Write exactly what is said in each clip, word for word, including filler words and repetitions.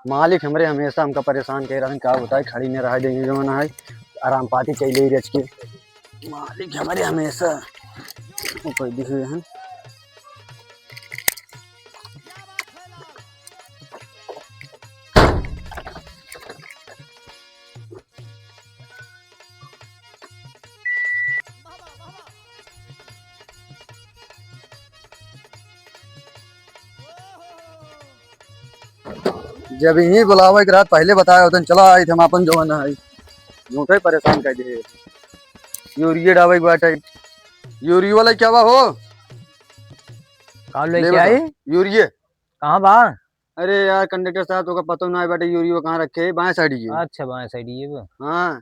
मालिक हमरे हमेसा हमका परेसान कइ रहन, का बताई, खड़ी न रहा देंगे जवन है, आराम पाती कइ लेइ रचके। मालिक हमरे हमेसा ऊपर दिखे हैं। जब इही बुलावे के रहत पहिले बताए होतन, चला आइत हम आपन जवन है। झूठे परेसान कइ दिहे। यूरिया डावे के बाटे। यूरिया वाला क्या बा हो? का लेके आई? यूरिया। कहाँ बा? अरे यार, कंडक्टर साहब, तोका पतो नाहीं बाटे, यूरियो कहाँ रखे है? बाएं साइड ये। अच्छा, बाएं साइड ये बा। हाँ।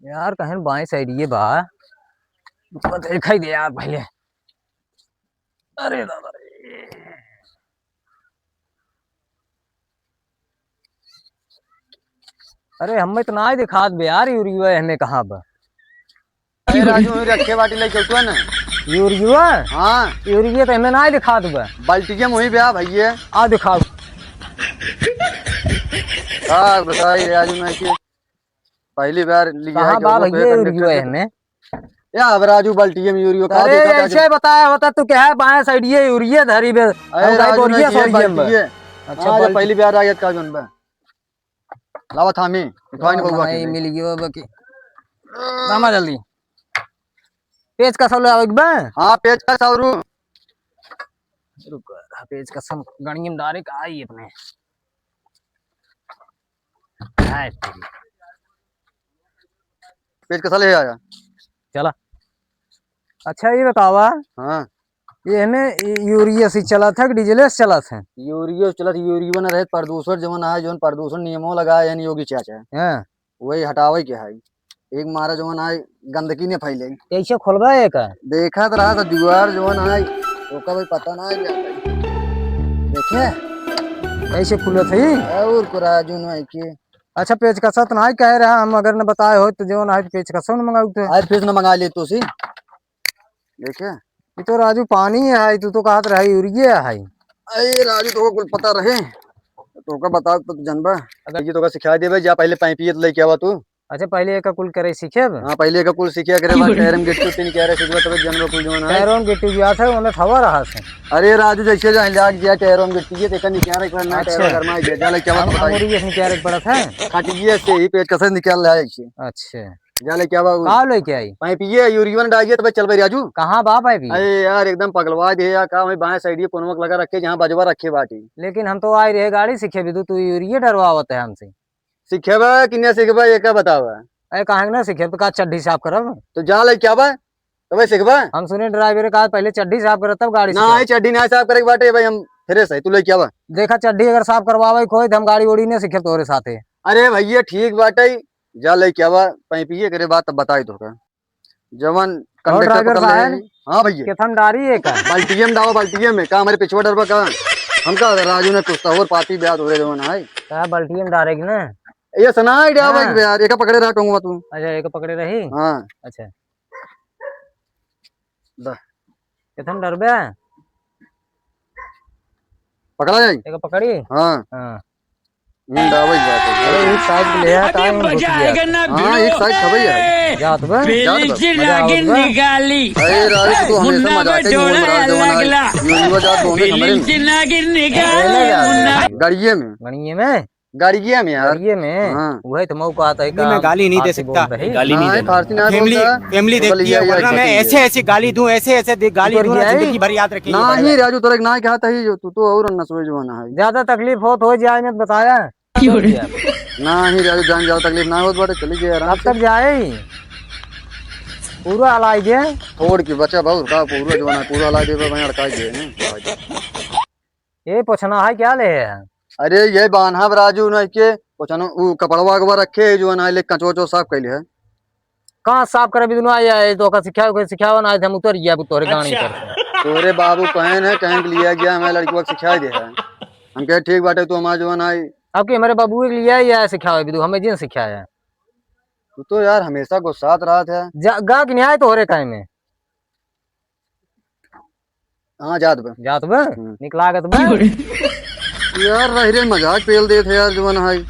यार, कहेन बाएं साइड ये बा। रुका, देखाई दे यार पहिले। अरे दादा रे। अरे, हमें तो नाहीं दिखात बे यार, यूरियो है हमें कहाँ बा? अरे राजू, वहीं रखे बाटी, लेके उठवा ना। यूरिया? हाँ। यूरिया तो हमें नाहीं दिखात बा। बाल्टिया में वहीं बे आ भैया। आ दिखाओ। का बताई राजू, मैं कि पहली बार लिया कहाँ है बा वो भैया यूरिया है हमें? या अब राजू बाल्टिया में यूरिया का अरे देखा ऐसे बताया होता तू क्या है, बाएं साइड ये यूरिया धरी बे। अरे हम काहे राजू, बोरिया मैं ये सोरिया में। बाल्टिया। अच्छा, हाँ, ये बाल्टी। पहली बार आ गया का जौन बा। लावा थामी, उठाई न बउआ के। मिल गयो बाकी। लावा जल्दी। पेच कसा ले आवे के बा? हाँ, पेच कसा औरू। रुक, पेच कसा गणियम डारे का आई अपने। हाय तेरी। पेच कसा ले आया? चला। अच्छा, ये बतावा। हाँ। ये हमें यूरिया से चलत है कि डीजल से चलत है? यूरियो चलत, यूरियो न रहे, प्रदूषण जवन आए, जवन प्रदूषण नियमों लगाए हैं योगी चाचा। हाँ। वही हटावे के है। एक मारा जवन आए, गंदगी न फैले। कैसे खोलबा एका? देखत रहा तो दीवार जवन आए, ओका भाई पता ना है क्या है। देखे? कैसे खुलत है? और को राजू न है कि अच्छा, पेचकसा तो नाहीं कहे रहा, हम अगर न बताए होत तो जवन आए पेचकसा न मंगाउत। आज पेच न मंगा ले तो सी। देखे? ये तो राजू पानी है, तू तो कहत रहा यूरिया है। अरे राजू, तोका कुल पता रहे, तोका बताओ तो तू जनबा। अगर ये तोका सिखाई देबे, जा पहले पाइपिये तो लेके आवा तू। अच्छा, पहले एका कुल करे सीखे अब? हाँ, पहले एका कुल सीखे करे बाद टायरम गिट्टी उट्टी निकाले सीखबा, तबे जनबा कुल जवन है। टायरम गिट्टी भी आत है, ओमे हवा रहा से। अरे राजू, जैसे जहाँ लाग गया टायरम गिट्टी, ये देखा निकाले एक बार ना, अच्छा। टायरम गरमा गया, जा लेके आवा हम, तो हम बताई। उरी जैसे निकाले पड़त है। काटिए से ही पेचकसे निकाल लाए ऐसे। अच्छा। जा लेके आवा उ। का लेके आई? पाइपिये, यूरिया न डालिए, तबे चलबे राजू। कहाँ बा पाइपिये? अरे यार, एकदम पगलवा दे यार, का वही बाएं साइड ये कोनवा लगा रखे, जहाँ बजवा रखे बाटी। लेकिन हम तो आए रहे गाड़ी सीखे भी, तू, तू यूरिया डरवावत है हमसे। सीखेबा कि ना सीखेबा, ये का बतावा? अरे काहे ना सीखेब, तो का चड्ढी साफ करब? तो जा लेके आवा, तबे सीखबा। हम सुने ड्राइवर का पहले चड्ढी साफ करत तब गाड़ी ना, सीखेब। ये चड्ढी ना साफ करे के बाटे भाई, हम फ्रेश है, तू लेके आवा। देखा चड्ढी अगर साफ करवावे के होई, तो हम गाड़ी उड़ी ना सीखेब तोरे साथे। अरे भैया ठीक बाटे, जा लेके आवा, पाइपिये करे बात तब बताई तोका। जवन और कंडक्टर ड्राइवर पकड़ ले। साहब, हाँ भैया। केथन डारी है का? बाल्टिये में डावा, बाल्टिये में। का हमारे पिछुआ डरबा का? हमका राजू ने कुछ तो और पाती ब्याह हो रहे जवन है। का बाल्टिये में डारेगी ना? ये सना आइडिया भाई हाँ। यार, एका पकड़े रहा टोंगवा तू। अच्छा, एका पकड़े रही? हाँ। अच्छा। दा। केथन डरबे? पकड़ा जाई? एका पकड़ी? हाँ। हाँ। हम्म, डावई बात है। अरे, एक साइड ले आ, काहे हम घुस गया? हाँ, एक साइड खबई है। जात बा? जात बा। मजा आवत बा? अरे, राजू, तू हमेशा मजाक ही में बोल रहा है, जवान आज। यो, यो जात, तू हमें खबरे नहीं। गड़िए में। गड़िए में? गाड़िए में यार। गाड़िए में? हाँ। वही तो मौका आता है नहीं, मैं काम गाली नहीं दे फारसी सकता। बोलता है। गाली नहीं नहीं, देना। फारसी ना फैमिली, बोलता। फैमिली तो देखती है, वरना मैं ऐसे ऐसे गाली दूं, ऐसे ऐसे दे-, गाली दूं ना, जिंदगी भर याद रखेंगे। नहीं, राजू, तोरे ना कहा था ही जो तू तो और नसवे जो ना है। ज्यादा तकलीफ हो तो जाए, मैं बताया। क्यों रे? नहीं राजू, जान ज्यादा तकलीफ ना हो, बड़े चली गए आराम से। कब तक जाए? पूरा हलाई दे। छोड़ के बचा बहुत का पूरा जो ना पूरा हलाई दे, मैं अड़का गए हैं। ये पोछना है क्या ले है? अरे ये बान्हा राजू नहीं के पोछना, उ कपड़वा के रखे है जो ना ले कचो चो साफ कैले है। कहाँ साफ करे बिदुन आया है तो का सिखाओ के सिखाओ ना, हम उतर गया तोरे गाड़ी पर से। तोरे बाबू कहन है, कहन के लिया गया हमें लड़की को सिखाई दे है। हम कहे ठीक बाटे तू हमारे जो ना आई। अब कि हमारे बाबू के लिया या सिखाओ बिदु, हमें जिन सिखाया। तू तो यार हमेशा गुस्सात रहत है। जा, गा कि नहीं आए तोहरे काहे में? हाँ, जात बा। जात बा? हम्म। निक लागत बा? यार, रहि रहि मजाक पेल देत है यार, जवन है।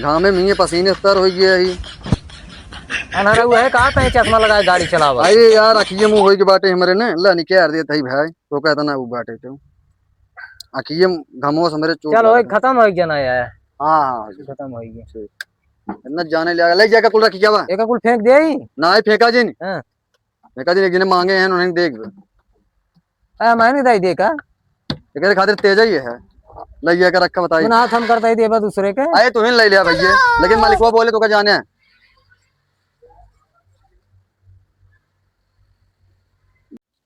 घामे में ये पसीने से तर होइ गया है। अनहरा हुआ है, कहाँ तैं चश्मा लगाए गाड़ी चलावा? अरे यार, अखिए मुँह होइ के बाटे हमरे ने, ला निकाल देत है भाई, तो कहता ना वो बाटे तो। अखिए घमोस हमरे चोट चल, ओए, लागत है। खतम होइ गया ना यार। हाँ, हाँ, हाँ। खतम होइ गया। ठीक। इतना जाने ले, ले जाके कुल रखी क्या बा? एका कुल फेंक दे ही। ना ही फेंका जिन। हाँ। फेंका जिन, एक जने मांगे हैं, उन्हें देख। आ, मैंने दाई दे का? एकरे खातिर तेज ही है। ले जाके रखा बताई। ना, हम करता ही देबा दूसरे के। अरे, तुहिन ले लिया भैया, लेकिन मालिकवा बोले तो का जाने।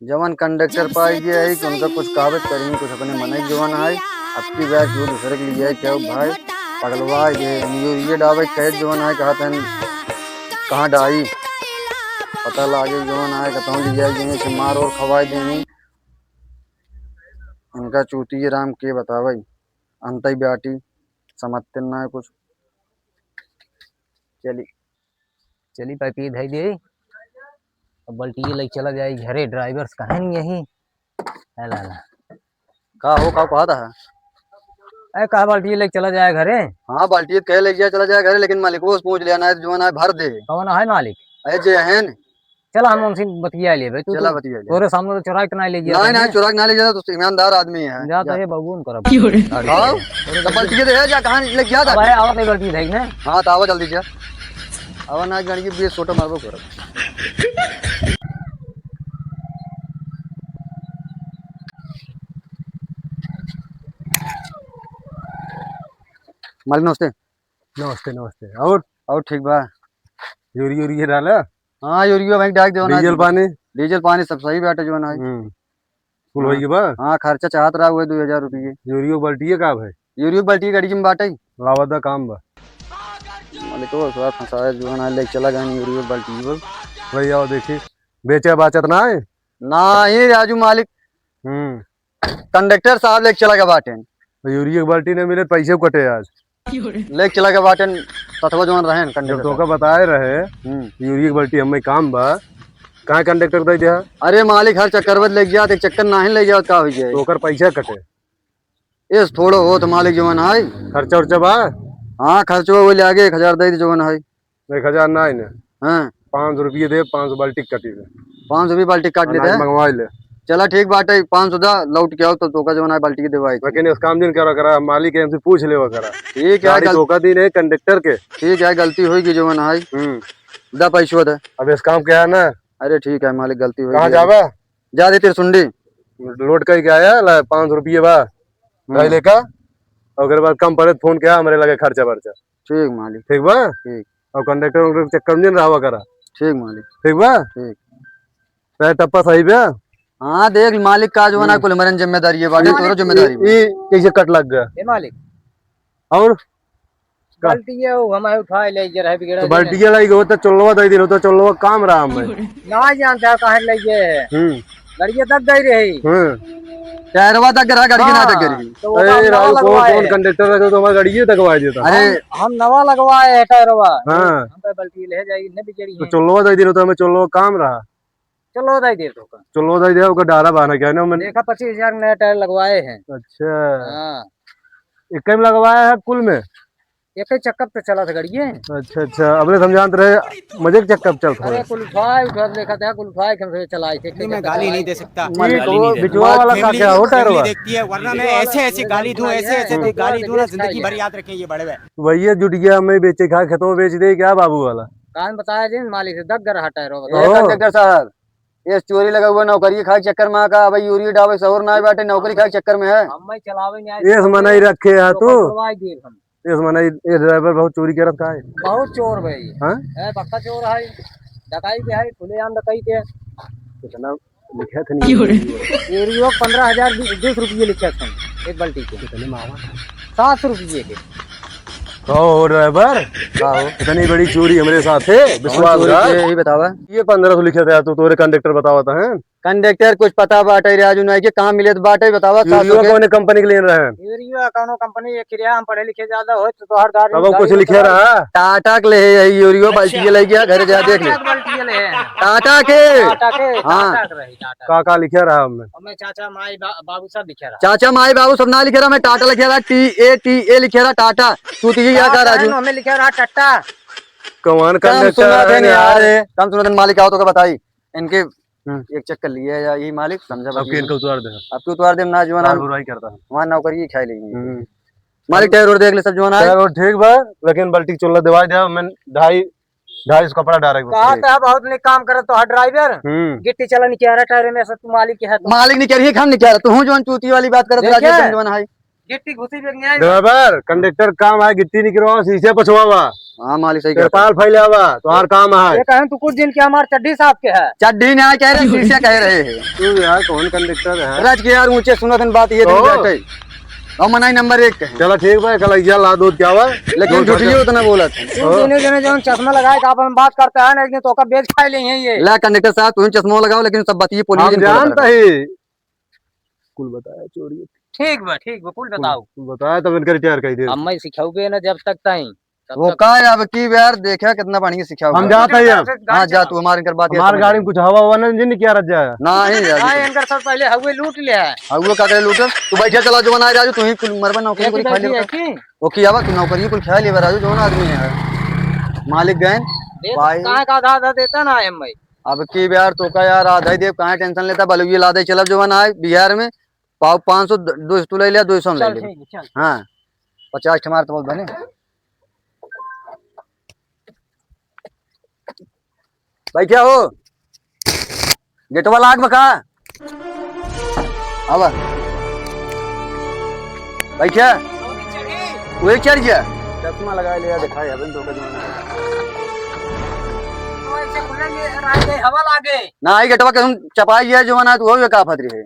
जवन कंडक्टर पाई गया है कि उनका कुछ कागज करी, कुछ अपने मन ही जवन है। अब की बार जो दूसरे के लिए क्या भाई, पगलवा ये, ये, ये डावे कैद जवन है, कहत हैं, कहाँ डाई? पता लागे जवन है, कहता हूँ, लिया गए से मार और खवाए देनी। इनका चूती राम के बतावे, अंतई ब्याटी, समझते ना है कुछ। चली। चली पाइप ये धई दे। अब बल्टी लेके चला जाए घरे, ड्राइवर्स कहाँ नहीं यही। ए लाला। का हो, का कहता है? ए, कहा बल्टी लेके चला जाए घरे? हाँ, बल्टी कहे लेके जाए, चला जाए घरे, लेकिन मालिकवा से पूछ लिया ना, जो ना भर दे। कौन है मालिक? अरे जे है न। चला, हम उनसे बतिया लेबे। तू चला तो बतिया ले। तोरे सामने तो चुरा के ना ले गया नहीं, था नहीं, ना। चुरा के ना ले जाता, तो ईमानदार आदमी है। जा तो जा। ये बबून करब। क्यों रे? हाँ? तो बल्टी दे जा, कहाँ ले गया था? अबे, आवत है बल्टी धई ने। हाँ, तो आवा जल्दी जा। आवा ना, गाड़ी के बीच छोटा मारबो करब। मालिक नमस्ते। नमस्ते, नमस्ते। और? और ठीक बा। यूरिया, यूरिया डाला? हाँ, यूरिया भाई डाल देवा ना डीजल जी। पानी? डीजल पानी सब सही बाटे जो ना है। हम्म। कुल हाँ। होई के बा? हाँ, खर्चा चाहत रहा हुए दो हजार रुपये। यूरिया बाल्टी है का भाई? यूरिया बाल्टी गाड़ी में बाटे। लावा दा काम बा। मालिक वो सवा फंसाया जो है ना, लेके चला गया यूरिया बाल्टी बोल। भैया वो देखी, बेचे बाचत ना है? ना, ये राजू मालिक। हम्म। कंडक्टर साहब लेके चला गया बाटे। तो यूरिया की बाल्टी नहीं मिले, पैसे कटे आज। लेके चला गया बाटे, तथवा जवन रहे न जब कंडक्टर तोका साहब। बताए रहे, हम्म। यूरिया की बाल्टी हमें काम बा, कहाँ कंडक्टर दे दिया? अरे मालिक, हर चक्कर में लेके जात, एक चक्कर नाहीं ले जात, का हो जाए? तो ओकर पैसा कटे। इस थोड़ो होत मालिक जवन है। खर्चा उर्चा बा? हाँ, खर्चवा वो ले आगे एक हजार दे दे जवन है। एक हजार ना है ना। हाँ। पाँच सौ रुपये दे, पाँच सौ बाल्टी काटी दे। पाँच सौ रुपये बाल्टी काट लेते अनाज हैं। मंगवा ले। चला ठीक बाटे, पाँच सौ दा, लौट के आओ तो तोका जवन है बाल्टी के देवाई। लेकिन इस काम दिन करा करा, मालिक है, हमसे पूछ लेवा करा। ठीक है, गाड़ी गल- धोखा दी नहीं कंडक्टर के। ठीक है, गलती होई गई जवन है। हम्म। दा पैसवा दा। अब इस काम क्या है ना? अरे ठीक है मालिक, गलती होई कहाँ गई। जावा? जा दे तेरे सुंडी। लोड करके आया, ला पाँच सौ रुपये बा। हम्म। ढाई लेका, और ओकरे बाद कम पड़े तो फोन किया, हमरे लगे खर्चा बर्चा। ठीक मालिक। ठीक बा? ठीक। और कंडक्टर वंडक्टर के चक्कर में नहीं रहा करा। ठीक मालिक। ठीक बा? ठीक। चाहे टप्पा सही बा? हाँ, देख मालिक का जो है ना, हम्म। कुल हमारे जिम्मेदारी है बाटे, ई, तोरो जिम्मेदारी ई, बा। ई कैसे कट लग गया? ए मालिक। और? का? बाल्टी ये वो हमारे उठाए ले जरा बिगड़ा तो बाल्टी के लाई गयो तो चोलवा दे दिन होता, चोलवा काम रहा हमें। ना जानता कहाँ ले गए। हम्म। गड़िया तक गई रही। हम्म। टायरवा तक गिरा, गड़िया ना तक गिरी। तो वो अरे काम नवा राजू, कौन, लगवाए कौन हैं। कंडक्टर रहता तो हमारा गड़िया तकवा देता। अरे हम, हम नवा लगवाए हैं टायरवा। हाँ। हम पे बाल्टी ले जाई, इन्हें बिगड़ी तो है। चोलवा दे दिन होता, हमें चोलवा काम रहा। चोलवा दे दे तो का। चोलवा दे दे, ओकर डारा बहाना क्या है ना, मैंने देखा पच्चीस हजार नया टायर लगवाए हैं। अच्छा। हाँ। एक में लगवाया है कुल में? एक ही चक्कर पे चला था गाड़ी ये। अच्छा, अच्छा, अपने समझात रहे, मजे के चक्कर पे चलत अरे, रहे। कुल उठाए, उठा देखा था, कुल उठाए के हम चलाए थे, नहीं, मैं गाली नहीं दे सकता। ठीक, गाली वो नहीं दे बिचवा वाला का क्या हो टायरवा? देखती है, वरना मैं ऐसे, ऐसे गाली दूं, ऐसे, ऐसे हम्म। गाली दूं ना, जिंदगी भर याद रखें ये बड़े भाई। वही है, जुट गया, मैं बेचे खा, खेतों बेच दे क्या बाबू वाला? कान बताया जी, मालिक से दग रहा टायरवा। ए, कंडक्टर साहब, ये चोरी लगा हुआ, नौकरी खाए के चक्कर में का, अबे यूरिया डावे सहूर ना बाटे, नौकरी खाए के चक्कर में है। हम मैं चलावे नहीं आए। ये मना ही रखे है तो तू। करवाई दिए हम। ये मना ही, ये ड्राइवर बहुत चोरी करत का है। बहुत चोर भाई। हाँ? है, पक्का चोर है। डकाई के है, खुलेआम डकाई के। कितना लिखे थे नहीं? यूरिया पन्द्रह हजार बीस रुपये लिखे थे एक बाल्टी के। कितने मावा? सात सौ रुपये के। कहो ड्राइवर, का हो? इतनी बड़ी चोरी हमरे साथ है, कौन विश्वास चोरी कर। किए, यही बतावा। ये पन्द्रह सौ लिखे थे, तू तोरे कंडक्टर बतावा था, हैं? कंडक्टर कुछ पता बाटे रे, आज उन्हें के कहाँ मिले तो बाटे, बतावा, सात सौ यूरिया के। कौन कंपनी के लेन रहे हैं? यूरिया कौनो कंपनी, ये किरिया हम पढ़े लिखे ज्यादा हो तो तोहर दारी तब कुछ लिखे रहा? टाटा के ले है यूरिया, अच्छा। बाल्टी ले गया, घर जा देख ले। टाटा के बाल्टी ले है। टाटा के? टाटा के, हाँ। टाटा के रही, टाटा। का, का लिखे रहा हमें? हमें चाचा, माई, बा-, बाबू सब लिखे रहा। चाचा, माई, बाबू सब ना लिखे रहा, मैं टाटा लिखे रहा, T A T A लिखे रहा, टाटा। तू तो ये क्या टाटा कह रहा है, राजू? हमें लिखे रहा टट्टा। कौन कम कंडक्टर सुना थे है नहीं यार, यार? कम सुना थे, मालिक आओ तो का बताई। इनके हम्म। एक चक्कर लिए या यही मालिक समझा अब बतिया। इनका उतार दे। अब तू उतार दे ना, जवान बार हम बुराई करता है। हमार नौकरी खाई लेंगे। हम्म। मालिक, टायर और देख ले सब जवान आए। टायर और ठीक बा, लेकिन बाल्टी चुल्ला दवाई दे, मैं ढाई, ढाई सौ कपड़ा डारे के बा। कहा था बहुत निक काम करत तो हर ड्राइवर। हम्म। गिट्टी चला निकारा टायर में से तू मालिक के है तो। मालिक निकारा, हम निकारा, तू हूँ जवान चूती वाली बात करत देखे? राजू जवान है। गिट्टी घुसी बेग नहीं आई। ड्राइवर, कंडक्टर काम है, गिट्टी निकरवावा, शीशे पोछवावा। हाँ, मालिक सही कहता है। तिरपाल फैलावा, तोहार काम है। ये कहन तू कुछ दिन के हमार चड्ढी साफ के है। चड्ढी नहीं आए कह रहे, शीशे कह रहे हैं। तू यार कौन कंडक्टर है? राज के यार ऊंचे सुनत हन बात ये दिन ओ। बैठे। और मनाई नंबर एक के हैं। चला ठीक बा, कल इज्जा ला दूध क्या हुआ? लेकिन झूठी उतना बोलत है। तू ओ। जने जने जौन चश्मा लगाए का अपन बात करता है ना, एक दिन तो का बेच खाए ले हैं ये। ला कंडक्टर साहब, तू ही चश्मा लगाओ, लेकिन सब बात ये पुलिस हम इनको जानता बता रहे। ही। कुल बताया चोरी। ठीक बा, ठीक बा, कुल कुल, बताओ। कुल बताया, तब इनका रिटायर कर दे। अब मैं सिखाऊबे ना जब तक ताई, तब वो तक का है, अब की बार देखा कितना बढ़िया सिखाओ। हम जाता ही अब। हाँ, जा तू, हमारे इनकर बात हमार गाड़ी में कुछ हवा हुआ ना, इंजन नहीं किया रह जाए। नहीं यार। हाँ, इनकर सब पहले हवे लूट ले है। हवे का करे लूट? तू बैठे चला, जवान आ राजू, तू ही कुल मरबा नौकरी एक को खा बैठी ले है बता। कि? वो की आवा, तू नौकरी कुल खा ले राजू, जवान आदमी है। मालिक गए, दे, भाई। कहाँ का आधा आधा देता ना है भाई। अब की बार तो का यार, आधा ही देब, काहे टेंशन लेता? बलुए लादे चलब जवन आए बिहार में, पाव पाँच सौ, द-, दो सौ तू ले लिया, दो सौ हम ले चल, ले। ठीक है, चल। हाँ, पचास ठे मार तो बहुत बने। बैठा हो, गेटवा लाग बका। आवा। बैठा। वही चढ़ जा। चश्मा लगा लिया, दिखाई अबे तो का जमाना है। हवा लागे। ना, आई गेटवा के हम चपाई लिया, जवन है, तू हो का फतरी है।